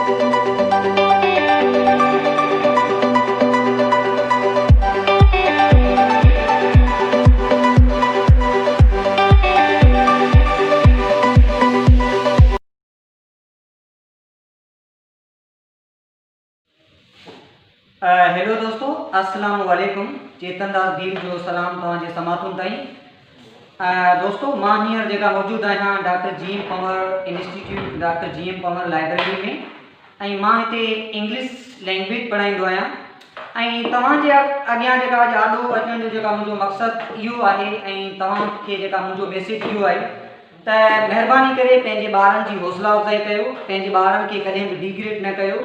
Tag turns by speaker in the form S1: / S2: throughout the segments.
S1: Hello دوستو السلام عليڪم چيتن داس ڀيل جو سلام توهان جي سماعتن تائين دوستو مان هينئر جيڪا موجود آهيان doctor G M Panhwar institute doctor G M Panhwar library ۾ ۽ مان هتي انگلش لينگويج پڙهائيندو آهيان ۽ توهان جي اڳيان جيڪا اڄ آڏو اچڻ جو جيڪا منهنجو مقصد اهو آهي ۽ توهان کي جيڪا منهنجو ميسيج اهو آهي ته مهرباني ڪري پنهنجي ٻارن جي حوصلا افزائي ڪيو، پنهنجي ٻارن کي ڪڏهن به ڊيگريڊ نه ڪيو.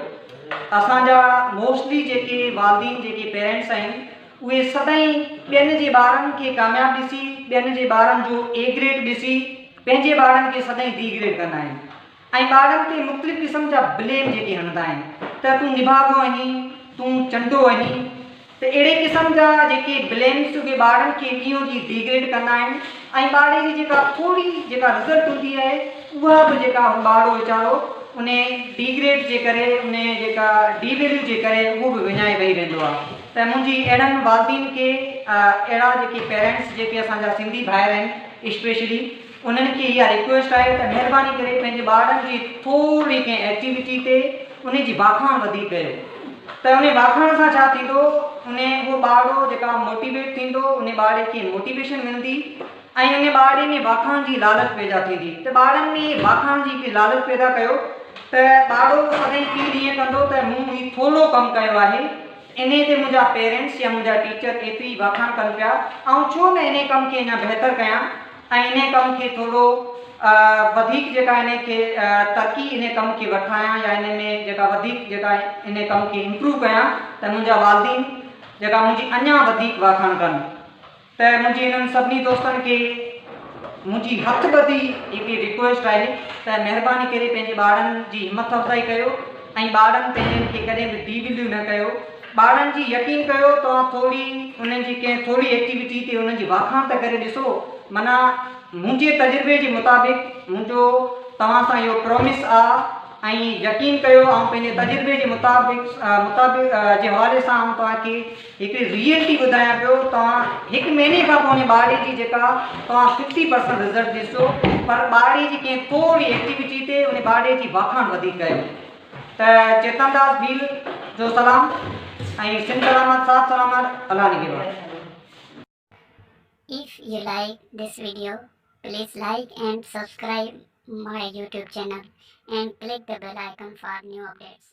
S1: اسان جا موسٽلي جيڪي والدين جيڪي پيرنٽس آهن اهي سدائين ٻين جي ٻارن کي ڪامياب ڏسي ٻين جي ٻارن جو اي گريڊ ڏسي پنهنجي ٻارن کي سدائين ڊيگريڊ ڪندا آهن ۽ ٻارن تي مختلف قسم جا بليم جيڪي هڻندا آهن ته تون نڀاڳو آهين، تون چنڊو آهين ته اهڙي قسم جا جيڪي بليمس اهي ٻارن کي ڏينهون ڏينهن ڊيگريڊ ڪندا آهن ۽ ٻارڙي جي جيڪا ٿوري جيڪا رزلٽ هوندي آهي اها به جيڪا هو ٻارڙو ويچارو انهي ڊيگريڊ جي ڪري انهي جيڪا ڊي ويليو جي ڪري اهو به وڃائي ويهي رهندو آهي ته منهنجي اهڙن والدين کي اهڙا جيڪي پيرنٽس جيڪي اسان جا سنڌي ڀائر آهن اسپيشلي انهن کي اها ريڪويسٽ آهي ته مهرباني ڪري پنهنجي ٻارڙن جي ٿورڙي ڪنهن ايڪٽيوٽي تي انهي جي واکاڻ وڌيڪ ڪيو ته انهي واکاڻ سان ڇا ٿيندو انهي اهو ٻارڙو جيڪا موٽيويٽ ٿيندو انهي ٻارڙي کي موٽيويشن ملندي ۽ انهي ٻارڙي ۾ واکاڻ جي لالچ پيدا ٿيندي ته ٻارڙن ۾ واکاڻ جي هڪڙي لالچ پيدا ڪيو ته ٻارڙو سدائين فيل ائين ڪندو ته مون هي ٿورڙو ڪم ڪيو آهي انهي تي منهنجا پيرنٽس يا منهنجا ٽيچر ايتري واکاڻ ڪن پيا آئون ڇو نه انهي ڪم کي اڃا بهتر ڪيان ۽ انهي ڪم کي ٿورو وڌيڪ جيڪا انهي کي ترقي انهي ڪم کي وٺرايان يا انهي ۾ جيڪا وڌيڪ جيڪا انهي ڪم کي امپروو ڪيان ته منهنجا والدين جيڪا منهنجي اڃا وڌيڪ واکاڻ ڪن ته منهنجي انهن سڀني دوستن کي منهنجي هٿ ٻڌي هڪڙي ريڪويسٽ آهي ته مهرباني ڪري پنهنجي ٻارن جي همٿ افزائي ڪيو ۽ ٻارن پنهنجن کي ڪڏهن به ڊي ويليو نه ڪيو ٻارن جي يقين ڪيو توهان ٿوري انهن جي ڪنهن ٿوري ايڪٽيوٽي تي انهن جي واکاڻ ته ڪري ڏسو معنيٰ منهنجي تجربي جي مطابق منهنجو توهان سان اهو پرومس آ ۽ يقين ڪيو آئون پنهنجي تجربي جي مطابق مطابق جي حوالي سان آئون توهان کي هڪڙي ريئلٽي ٻڌايان پيو توهان هڪ مهيني کان پوء ان ٻارڙي جي جيڪا توهان ففٽي پرسنٽ رزلٽ ڏسو پر ٻارڙي جي ڪنهن ٿوري ايڪٽيوٽي تي ان ٻارڙي جي واکاڻ وڌيڪ ڪيو ته چيتن داس ڀيل جو سلام ۽ سنڌ سلامت ساٿ سلامت الله نگهبان.
S2: If you like this video, please like and subscribe my YouTube channel and click the bell icon for new updates.